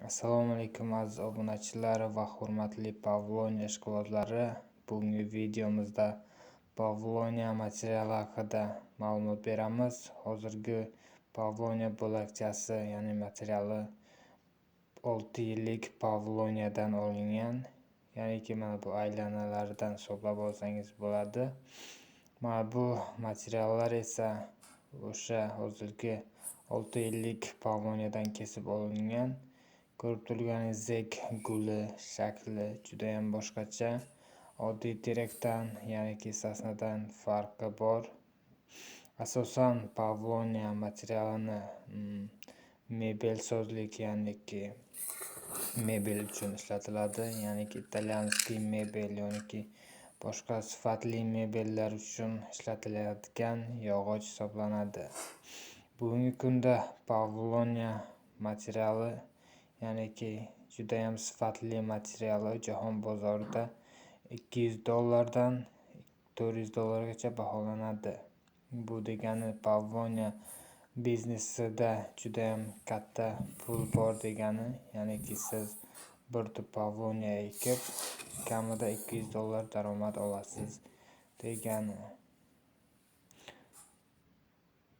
Assalomu alaykum, aziz obunachilar va hurmatli Pavlonia ishqibozlari. Bugungi videomizda Pavlonia materiali haqida ma'lumot beramiz. Hozirgi Pavlonia bo'lakchasi, ya'ni materiali 6 yillik Pavloniyadan olingan. Ya'niki mana bu aylanalaridan hisoblab olsangiz bo'ladi. Mana bu materiallar esa o'sha hozirgi 6 yillik Pavloniyadan kesib olingan. Ko'rib turganingizdek, guli shakli judayam boshqacha. Oddiy terakdan, ya'niki sosnadan farqi bor. Asosan Pavlonia materialini mebelsozlik, ya'niki mebel uchun ishlatiladi. Ya'niki итальянский mebel yoki boshqa sifatli mebellar uchun ishlatiladigan yog'och hisoblanadi. Bugungi kunda Pavlonia materiali, ya'niki judayam sifatli materiali jahon bozorida 200 dollardan 400 dollargacha baholanadi. Bu degani Pavlonia biznesida judayam katta pul bor degani, ya'niki siz bir tup Pavlonia ekib, kamida 200 dollar daromad olasiz degani.